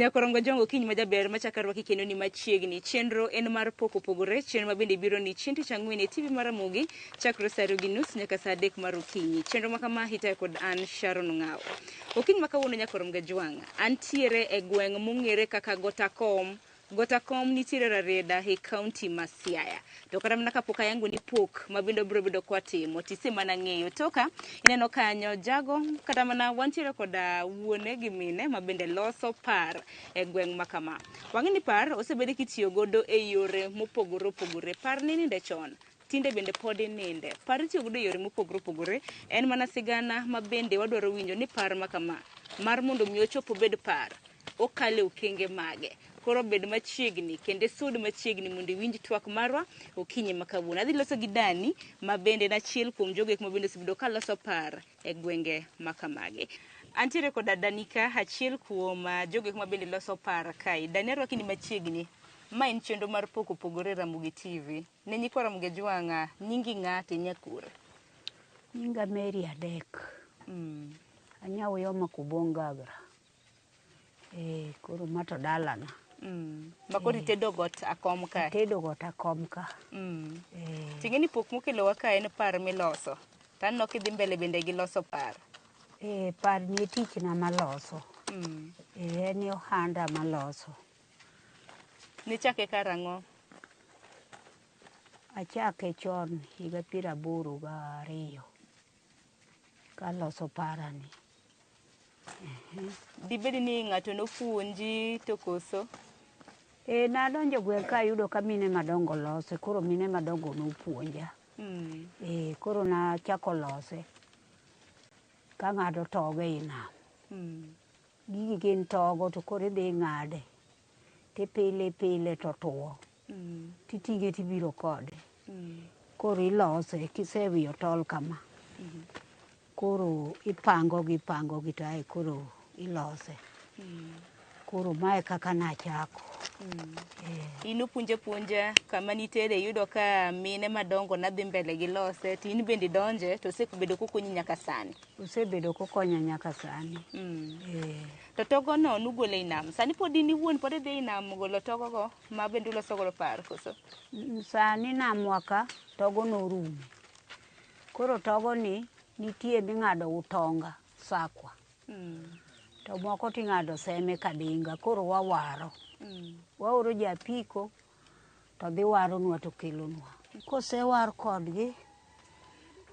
Nyakorongo Jongo kiny ma jaber machako arwaki kendo ni machiegni. Chenro en mar pok opogore, chenro ma bende biro ni chieng' tich ang'wen e TV mar Ramogi chakre saa 2:30 nyaka saa 3 mar okinyi. Chenro ma kama itayo kod an Sharon Ng'awo. Okinyi ma kawuono Nyakorongo Jwang', antiere e gweng' mong'ere kaka Gotakom. Gotakom nitiere Rarieda e kaunti ma Siaya. To kata mana kapok ayango ni pok ma bende obiro bedo kwatimo, tise mana ng'eyo. Toka ineno kanyo jago kata mana wantiere koda wuone gi mine ma bende loso par e gweng' ma kama. Wang'e ni par osebed kitiyo godo e yore mopogore opogore. Par nininde chon, tinde bende pod ininde. Par itiyo godo e yore mopogore opogore. En mana sigana ma bende wadwaro winjo ni par ma kama mar mondo mi ochop obed par okalo e okenge mage. Koro bed machiegni kendo isud machiegni mondo iwinj twak marwa okinyi ma kawuono. Adhi loso gi Dani ma bende en achiel kuom jogo eko ma bende osebedo ka loso par e gwenge ma kamagi. Antiere koda Danika, achiel kuom jogo eko ma bende loso par kae. Dani arwaki ni machiegni. Ma en chenro mar pok opogore e Ramogi TV. Ne nyikwa Ramogi Ajwang'a, nyingi ng'a to inya kure? Nyinga Mary Adek. Anya Uyoma Kubong Gagra. Eh, koro ma to dalana. Ma koro itedo got akom kae. Atedo got akom ka. Eh. Ting'e ni pok mokelowa ka en par miloso. To aneno kidhi mbele bende gi loso par. Eh, par ni e tichna maloso. Eh, en e ohanda maloso. Nichake karang'o? Achake chon higa 82 kaloso parani. Dibed ni ng'ato nopuonji to koso? Eh, nadonjo gweng' kayudo ka mine madongo lose, koro mine madongo nopuonja. Eh, koro nachako lose kang'ado togo ei nam. Gigi gin togo to koro idhi ing'ade tipile ipile to tuo. Titing'e tibiro kode. Koro ilose kisewiyo tol kama. Koro ipango gi ipango gi to ae koro ilose. Koro mae kaka nachako. In opuonja puonja kama nitere iyudo ka mine madongo nadhi mbele gi lose to in bende idonje to osebedo kokonyi nyaka sani. Osebedo kokonya nyaka sani. To togono nugolo ei nam. Sani pod in iwuon pod idhi ei nam golo togogo ma bende uloso godo par koso? Sani namwa ka togo norumo. Koro togo ni nitie ming'ado utonga sakwa. To moko ting'ado seme kadinga koro wawaro. Waoro japiko to dhi waronwa to kelonwa. Kosewar kodgi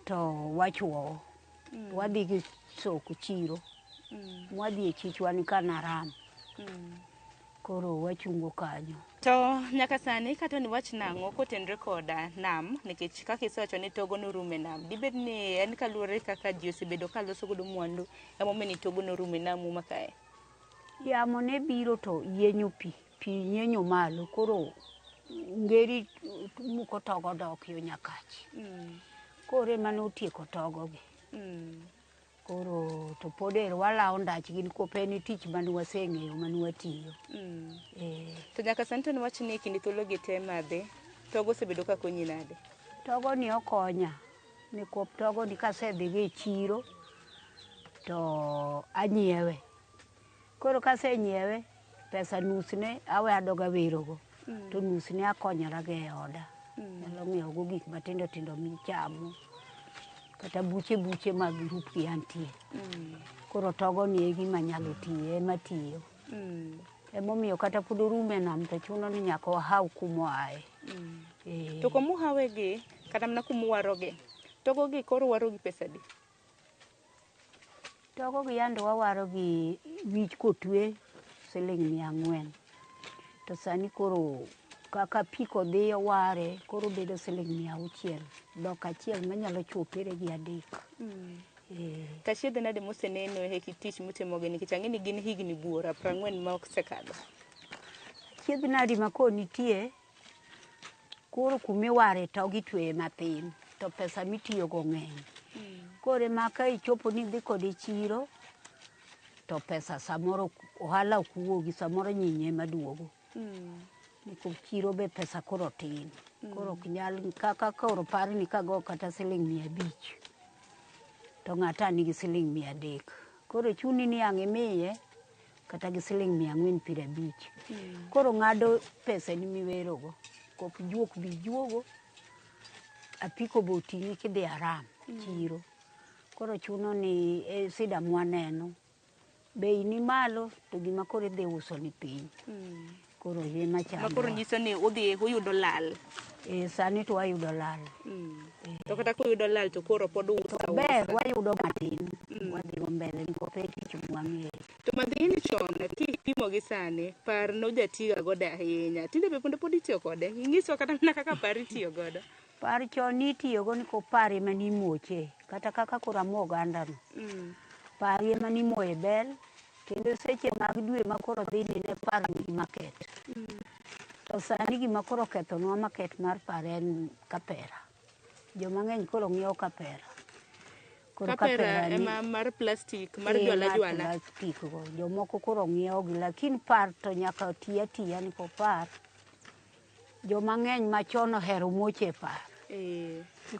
to wachuowo. Wadhi gi soko chiro. Mwadhi e chichwa ni Kanaram. Koro wachungo kanyo. To nyaka sani kata ni wach nang'o kotenre koda nam nikech kaka isewacho ni togo norumo e nam dibed ni en kaluwore kaka ji osebedo ka loso godo mwandu emomiyo ni togo norumo e namu ma kae? Yamo ne biro to yienyo pi, pi yienyo malo koro ngeri muko togo dok yo Nyakach. Koro ema notieko togo gi. Koro to pod ero walawo ndachgi nikop en tich mane waseng'eyo mane watiyo. To nyaka sani to niwach ni kinde thuolo gi te madhi, togo osebedo ka konyi nade? Togo ni okonya nikop togo ni kasedhigo e chiro to anyiewe. Koro kasenyiewe, pesa nusne awe adogo awerogo. To nusne akonyorago e oda. Anyalo ng'iewogo gik matindo tindo michamo. Kata buche buche mag rup gi antie. Koro togo ni e gima anyalo tiyo, ema tiyo. Emomiyo kata pod orumo e nam to chuno ni nyaka wahaw kumoaye. To kumuhawe gi, kata mana kumuwarogi, togo gi koro uwaro gi pesa adi? Togo gi yande wawaro gi wich kotwe siling 400. To sani koro kaka apiko dhi ware koro bedo siling 600. Dhok achiel manyalo chuo pere gi 3. To achiedh nade moseneno e kit tich mutimogi nikech ang'e ni gin higni buora 40 ma osekadho. Achiedh nadi ma koro nitie, koro kumiware togo itweye mathin to pesa mitiyogo ng'eny. Koro ema ka ichopo ni idhi kode chiro to pesa samoro ohala ok wuogi samoro nyinyo ema duogo. Nikech chiro be pesa koro tin. Koro ok nyal kaka koro parni kago kata siling 500 to ng'ata nigi siling 300. Koro chuni ni ang' imiye Kata gi siling 450. Koro ng'ado pesani miwerogo. Kop juok bi juogo, apiko be oting'i kidhi Aram chiro. Koro chuno ni e sida mwaneno. Bei ni malo to gima koro idhi uso ni piny. Koro ema Ma koro chandowa. nyiso ni udhi uyudo lal. E, sani to wayudo lal. To kata kuyudo lal to koro pod uuso To ber wayudo matin. Wadhigo mbele nikop e tich mwang'eyo. To madhini chon kipimo gi sani, par nojatiga godo ahinya. Tinde be pod itiyo kode. Inyiswa kata mana kaka par itiyo godo. Par chon nitiyogo nikop par ema nimoche. Kata kaka koro amo oganda no. Par ema nimoye bel. Kendo seche mag dwe ma koro dhi ni ne par nigi market. To sani gima koro okethonwa market mar par en kapera. Joma ng'eny koro ng'iewo kapera. Koro Kapera ni- ema mar plastic, mar Eh, jwala mar jwala. plastic go. Jomoko koro ng'iewo gi lakini par to nyaka ti atiya ni ko par. Joma ng'eny machon ohero moche e par.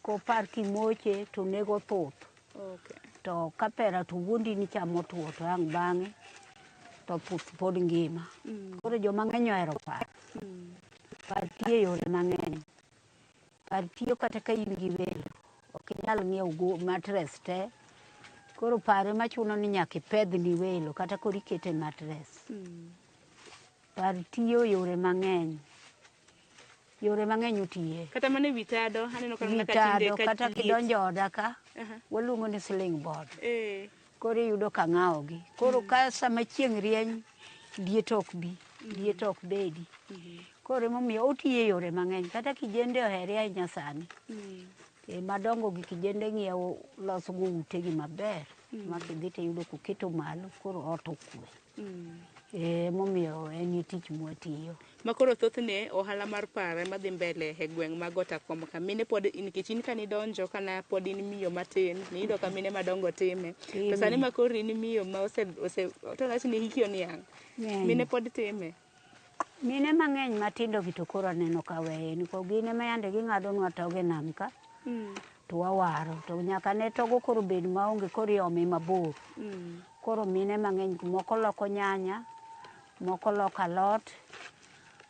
Ko par kimoche to nego thuth. Okay. To kapera to wuondi ni chamo tuo to ang' bang'e to thuth pod ngima. Koro joma ng'eny ohero par. Par tiyo e yore mang'eny. Par tiyo kata ka in gi welo. Ok inyal ng'iewo go mattress te. Koro par ema chuno ni nyaka ipedh ni welo kata koro ikete mattress. Par tiyo e yore mang'eny. Yore mang'eny otiye. Kata mana e wi tado, aneno ka Wi mana ka tinde tado ka kata liet. kidonjo oda ka, waluongo ni ceiling board. Koro iyudo ka ng'awogi. Koro ka sama chieng' rieny, liet ok bi, liet ok bedi. Koro emomiyo otiyo e yore mang'eny. Kata kijende ohere ahinya sani. E, madongo gi kijende ng'iewo loso go utegi maber. Ma kidhi tiyudo koketo malo, koro ot okwe. Emomiyo en e tich mwatiyo. Ma koro thothne ohala mar par ema dhi mbele e gweng' ma Got Akom ka. Mine pod nikech in kanidonjo kana pod in miyo matin, niyudo ka mine madongo time. To sani ma koro in miyo ma ose, to wach ni hiki oniang'. Mine pod time. Mine mang'eny matindo gi to koro aneno ka weye nikop gin ema yande ging'adonwa togo e nam ka to wawaro to nyaka ne togo koro bed maonge koro iome mabor. Koro mine mang'eny moko loko nyanya, moko loko alot,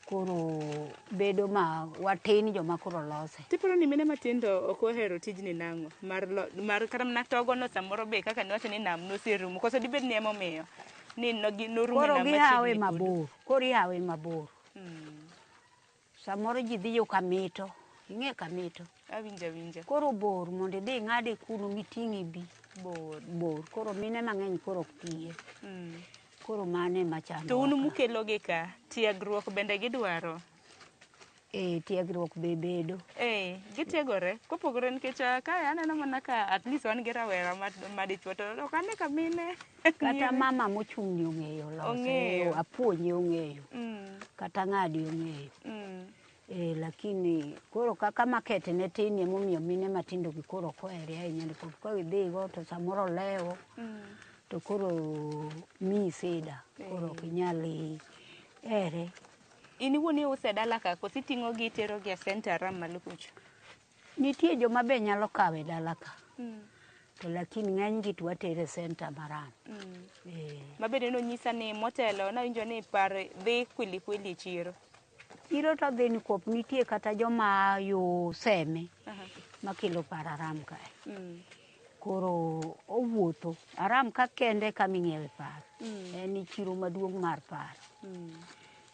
koro bedo ma watin joma koro lose. Tiparo ni mine matindo ok ohero tijni nang'o? Mar, mar kata mana togo no samoro be kaka niwacho ni nam noserumo. Koso dibed ni emomiyo? Ni norumo e Koro nam gihawe machiegni kodu. mabor, koro ihawe mabor. Samoro ji dhi yo Kamito, ing'e Kamito? Awinjo awinja. Koro bor mondo idhi ing'ade kuno miting' ibi. Bor. Bor. Koro mine mang'eny koro ok tiye. Koro mano ema chandowa. To un mukelogi ka, tiegruok bende gidwaro? Eh, tiegruok be bedo. Eh, gitiegore. Kopogore nikech kae aneno mana ka at least wan gi rawera madichuo to ok ane ka mine. Kata mama mochung' ni ong'eyo lose. Ong'eyo. Apuonje ong'eyo. Kata ng'adi ong'eyo. Eh, lakini koro kaka market ne tin emomiyo mine matindo gi koro ok ohere ahinya nikop ka gidhigo to samoro olewo to koro miyi sida koro ok inyal here. In iwuon iuso e dala ka koso iting'o gi itero gi e center Aram malo kucho? Nitie joma be nyalo kawe dala ka. To lakini ng'eny gi to watere e center Maram. Ma bende nonyisa ni motelo nawinjo ni par dhi kwili kwili e chiro. Chiro to dhi nikwop nitie kata joma yo Seme makelo par Aram kae. Koro owuotho. Aram ka kende kama ing'iewe par. En chiro maduong' mar par.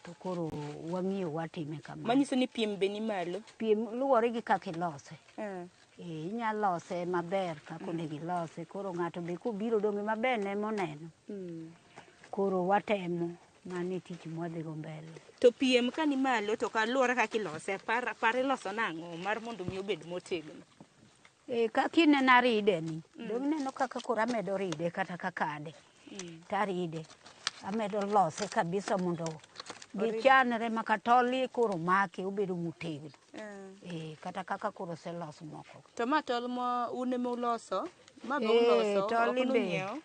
To koro wang'iyo watime kamano. Manyiso ni piem be ni malo? Piem luwore gi kaka ilose. Inyalo lose maber kaka onego ilose. Koro ng'ato be kobiro donge maber ne moneno. Koro watemo. Mano e tich mwadhigo mbele. To piem ka ni malo to kaluwore kaka ilose, par iloso nang'o mar mondo mi obed motegno? Kaka ineno aride ni, dong' ineno kaka koro amedo ride kata kakade. Taride. Amedo lose kabisa mondo gichanre ma kata tol koro make obedo motegno. Kata kaka koro oselos moko. To ma tol ma un ema uloso? Ma be uloso? Tol Ok be. nung'iewo?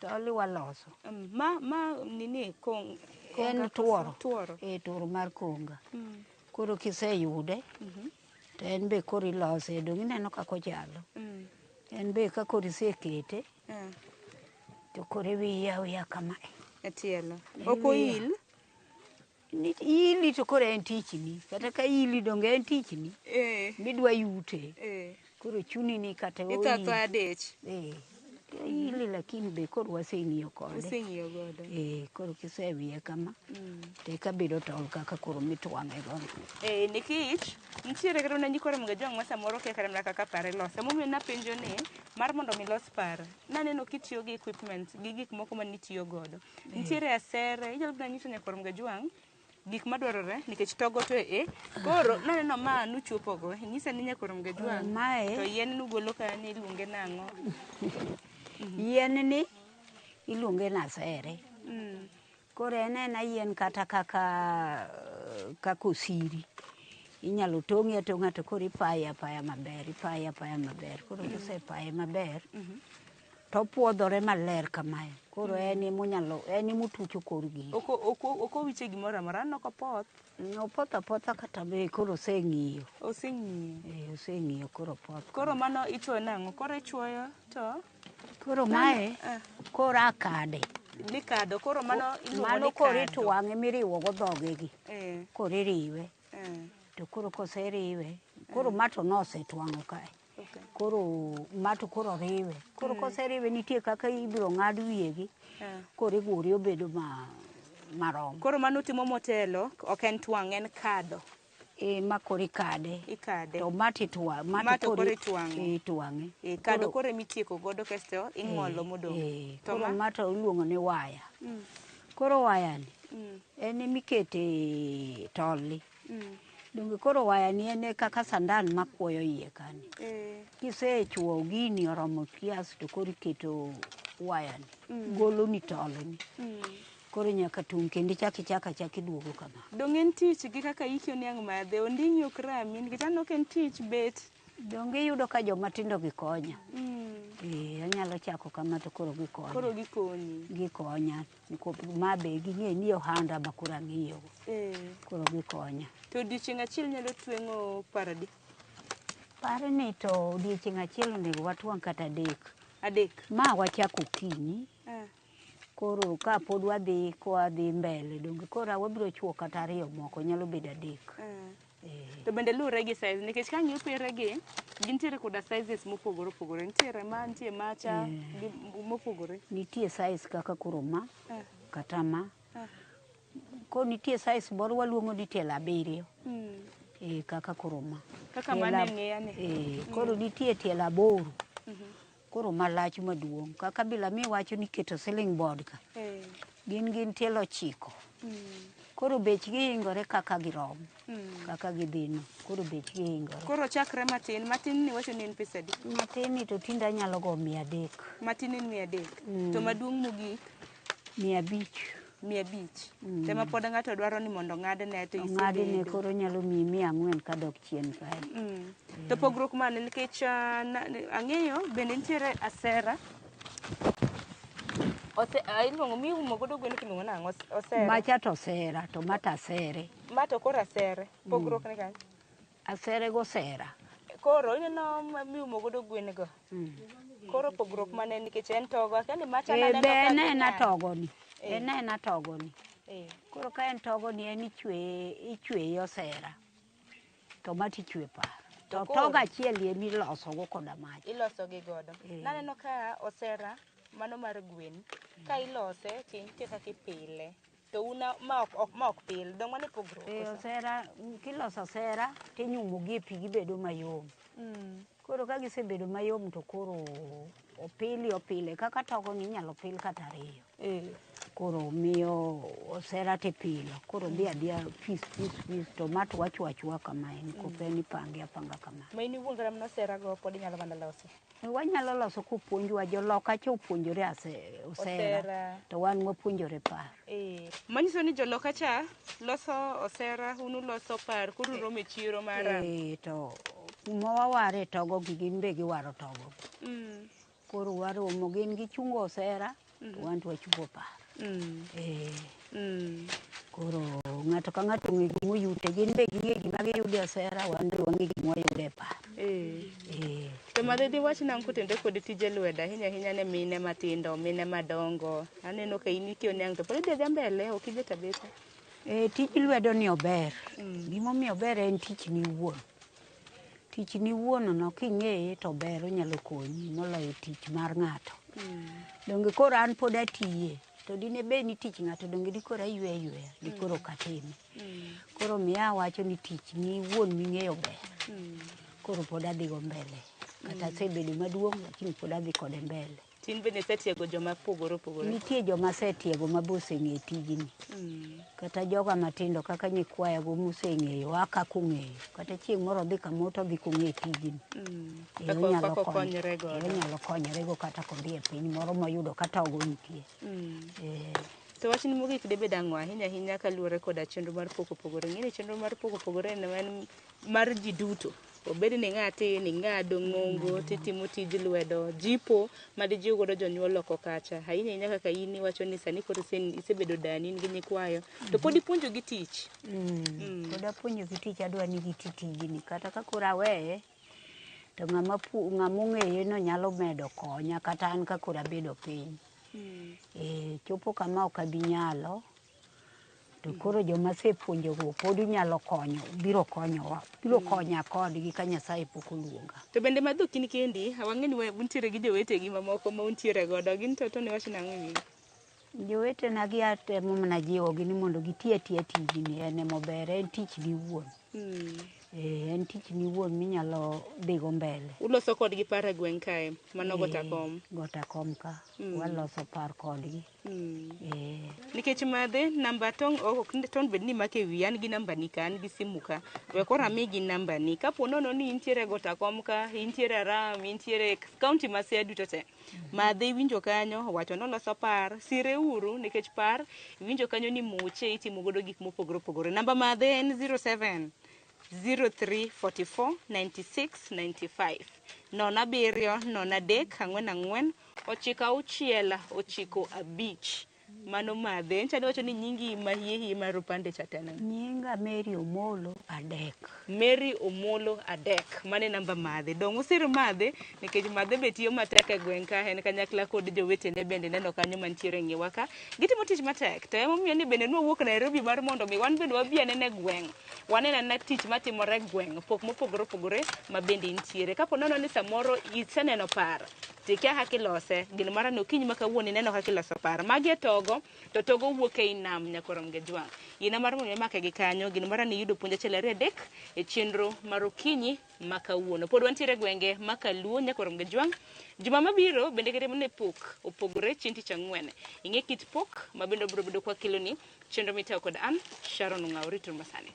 Tol waloso. Ma nini konga En koso? tuoro. Tuoro. Tuoro mar konga. Koro kiseyude, to en be koro ilose, dong' ineno kaka ochalo. En be ka koro isekete, to koro iwiye awiya kamae. E tielo. Ok oil. Ili to koro en tichni. Kata ka ili donge en tichni. Midwa yute. Koro chuni ni kata oil. Itho athoya dich. Ili lakini be koro waseng'iyo kode. Useng'iyo godo. Koro kisewiye kama, to eka bedo tol kaka koro mitwang'e godo. Nikech nitiere kata mana nyikwa Ramogi Ajwang' ma samoro kia kata mana kaka par iloso. Emomiyo napenjo ni mar mondo mi los par, naneno kitiyo gi equipment gi gik moko manitiyo godo. Nitiere asere, inyalo biro nyiso nyakwar Ramogi Ajwang' gik madwarore nikech togo to e. Koro naneno ma nuchopogo, inyisa ni nyakwar Ramogi Ajwang' Mae to yien nugolo ka ni iluonge nang'o? Yien ni iluonge ni asere. Koro en ena yien kata kaka osiri. Inyalo tong'e atong'a to koro ipaye apaya maber, ipaye apaya maber. Koro kisepaye maber, to opuodhore maler kamae. Koro en emonyalo, en emotucho kor gini. Ok owiche gimoro amora, aneno kopoth. Opoth apotha kata be koro oseng'iyo. Oseng'iyo. Oseng'iyo koro opoth. Koro mano ichuoyo nang'o? Koro ichuoyo to? Koro mae, koro akade. Mikado, koro mano iluongo Mano ni koro kado. itwang'e miriwo go dhogegi. Koro iriwe. To koro koseriwe, koro ma to nosetwang'o kae. Koro ma to koro riwe. Koro koseriwe nitie kaka ibiro ng'ad wiyegi. Koro igure obedo marom. Koro mano utimo motelo, ok en twang', en kado. Ma koro ikade. Ikade. To ma to itwa-, ma Ma to to koro koro itwang'o. Itwang'e. Kado koro emitieko godo kasto ing'olo modong'. To Koro ma? ma to iluongo ni waya. Koro waya ni, en emikete tol. Donge koro waya ni en kaka sandan makuoyo iye kani. Kisechuo gini oromo kiasi to koro iketo waya ni. Golo ni tol ni. Koro nyaka tung' kendo ichak ichak achak iduogo kama. Donge en tich gi kaka ikyo niang' madhe, onding'i ok rami nikech aneno ka en tich bet. Donge iyudo ka joma tindo gi konya. Anyalo chako kama to koro gikonya. Koro gikonyi. Gikonya. Ma be ging'e ni ohanda ma koro ang'iyo. Koro gikonya. To odiochieng' achiel nyalo tweng'o par adi? Par ni to odiochieng' achiel onego watwang' kata adek. Adek? Ma wachako okinyi. Koro ka pod wadhi kwadhi mbele, donge koro wabiro chuo kata ariyo moko, nyalo bedo adek. To bende luwore gi size, nikech ka ang'iyo pere gi, gintiere koda sizes mopogore opogore. Nitiere ma, nitie macha, gi mopogore. Nitie size kaka koro ma, kata ma. Koro nitie size moro waluongo ni tielo abiriyo. Kaka koro ma. Kaka mane ng'iya ni. Koro nitie tielo aboro. Koro malach maduong'. Kaka bila miwacho ni keto ceiling board ka. Gin tielo 9. Koro bechgi hingore kaka girom. Kaka gidhino. Koro bechgi hingore. Koro chakre matin. Matin ni wacho ni en pesa adi? Matin ni to tinde anyalo go 300. Matin en 300. To maduong' mogik? 500. 500. Tema pod ng'ato dwaro ni mondo ong'adne to Ong'adne isebedo. koro nyalo miyi 400 kadok chien kae. To pogruok mane nikech, ang'eyo bende nitiere asera. Iluongo miumo godo gwen kiluongo nang'o? Osera. Macha to osera, to ma to asere. Ma to koro asere. Pogruok ni kanye? Asere go sera. Koro ineno miumo godo gwen go. Koro pogruok mane nikech en togo, akia ni macha naneno Be ka en ena ging'ado. togo ni. En ena togo ni. Koro ka en togo ni en ichweye osera. To ma to ichwe par. To To koro togo achiel ema iloso go koda mach. Iloso gi godo. Naneno ka osera mano mar gwen ka ilose to nitie kaka ipile. To una ma ok pil, dong' mano e pogruok koso? Osera, kiloso osera tinyumo gi e pi gibedo mayom. Koro ka gisebedo mayom to koro opili opile kaka togo ni inyalo pil kata ariyo. Koro miyo osera tipilo. Koro dhi adhiya pis pis pis to ma to wachwo achwa kamae nikop en ipange apanga kama. Ma in iwuon kata mana osera go pod inyalo mana loso? Wanyalo loso kopuonjwa, joloka cha opuonjore osera. Osera. To wan wapuonjore par. Manyiso ni joloka cha loso osera, un uloso par, koro uromo e chiro mar To kuma waware togo gi gin be giwaro togo. Koro waromo, gin gichungo osera, to wan to wachungo par. Koro ng'ato ka ng'ato ong'e gima oyute, gin be ging'e gima giyudo e osera, wan be wang'e gima wayudo e par. To madhe diwach nang'o kotenore kod tije lwedo ahinya ahinya ne mine matindo, mine madongo. Aneno ka in ikiyo niang' to pod idhi adhiya mbele ok ibet abeta. E, tij lwedo ni ober. Gimomiyo ober en tich ni iwuon. Tich ni iwuon no king'eye to ber onyalo konyi moloyo tich mar ng'ato. Donge koro an pod atiye. To dine bed ni tich ng'ato donge dikoro aywe ayweya, dikoro ok atime. Koro miya awacho ni tich ni iwuon ming'eyo ber. Koro pod adhigo mbele. Kata asebedo maduong' lakini pod adhi kode mbele. Tin bende isetiego joma opogore opogore. Nitie joma asetiego ma be oseng'e tijni. Kata joga matindo kaka nyikwayago moseng'eyo a kaka ong'eyo. Kata chieng' moro odhi kamoro to odhi kong'e tijni. E, Kaka onyalo kaka konyo- okonyre e, godo. onyalo konyorego kata kodhi e piny moro moyudo ka togo nitie. E, To wachni mogik dibed ang'o ahinya ahinya kaluwore koda chenro mar pok opogore. Ing'e ni chenro mar pok opogore en en mar ji duto. Obed ni ng'a tin, ing'a dong'ongo, titimo tij lwedo, jipo madijiw godo jonyuol oko kacha. Ahinya ahinya kaka in iwacho ni sani koro isebedo dani in gi nyikwayo. To pod ipuonjo gi tich. Pod apuonjogi tich adwa ni giti tijni. Kata ka koro aweye, to ng'ama ng'ama ong'eye no nyalo medo konya kata an ka koro abedo piny. E, chopo kama ok abi nyalo, to koro joma asepuonjogo pod nyalo konyo, biro konyowa, biro konya kodgi ka Nyasaye pok oluonga. To bende madho ok in kendi, wang'e ni untiere gi jowetegi mamoko ma untiere godo. Gin to to niwach nang'o e wigi? Jowetena gi atemo mana jiwogi ni mondo giti atiya tijni, en emober, en tich ni iwuon. E, en tich ni iwuon minyalo dhigo mbele. Uloso kodgi par e gweng' kae, mano Gotakom. Gotakom ka, waloso par kodgi. E, Nikech madhe namba tong' ok tong' bed ni make wiya an gi namba ni ka an gi simu ka we koro amigi namba ni kapo nono ni intiere Gotakom ka intiere Aram intiere kaunti ma Siaya duto te madhe iwinjo kanyo owacho noloso par sire uru nikech par iwinjo kanyo ni muche itimo godo gik mopogore opogore namba madhe en 07 03 44 96 95 0 7 0 3 4 4 9 6 5 mano madhe en chani wacho ni nyingi mahie hie mar upande cha tena nyinga Mary Omolo Adek. Mary Omolo Adek mane namba madhe dong' usir madhe nikech madhe be tiyo matek e gweng' ka en kanyakla kod jowetene bende neno kanyo mantiere e ng'ewa ka gitimo tich matek to emomiyo ni bende nwawuok Nairobi mar mondo mi wan bende wabi anene e gweng' waneno anena tich matimore e gweng' pok mopogore opogore ma bende nitiere kapo nono ni samoro iseneno par tikia kaka ilose gino mara ni okinyi ma kawuono ineno kaka iloso par magi e togo to togo wuok ei nam nyaka Gejwang' yina mar mondo imake gi kanyo gino mara ni iyudo puonj achiel ariyo adek e chenro mar okinyi ma kawuono pod wantiere e gwenge ma kaluo nyaka Gejwang' juma mabiro bende kata mana e pok opogore chieng' tich ang'wen ing'e kit pok ma bende obiro bedo kwa keloni chenro mitayo kod an Sharon Ong'aw ritro masani.